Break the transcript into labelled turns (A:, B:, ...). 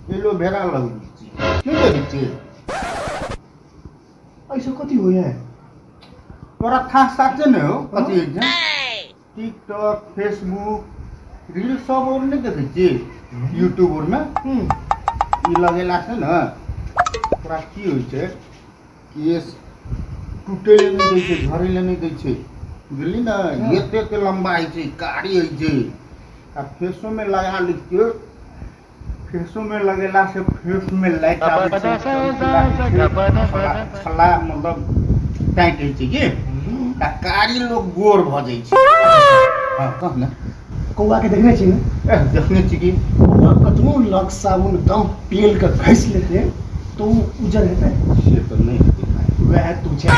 A: Aloe vera लगबै छी, नहि देखै छियै?
B: ऐसे कथी होइए?
A: तोरा था साचे नहि हो कथी होइ छै। टिकटॉक, फेसबुक, रील सब और नहि देखै छियै? यूट्यूब आरमे ई लगेला से ने तोरा की होइ छै, केस टूटै लए नहि दै छै, झड़ै लए नहि दै छै, बुझली ने? एते एते लम्बा होइ छै, कारी होइ छै। आ फेसोमे लगा लै छियै, फेसोमे लगेला से फेसमे लाइट आबै छै, छला मतलब टाइट होइ छै कि आ कारी लोक गोर भऽ जाइ छै। हँ, कह ने।
B: कौआ के देखने छी ने?
A: एह, देखने छी कि।
B: कौआ कतनो लग साबुन दम पेल के घसि लेतै तऽ ओ उज्जर हेतै?
A: से तऽ नहि हेतै।
B: वएह तू छै।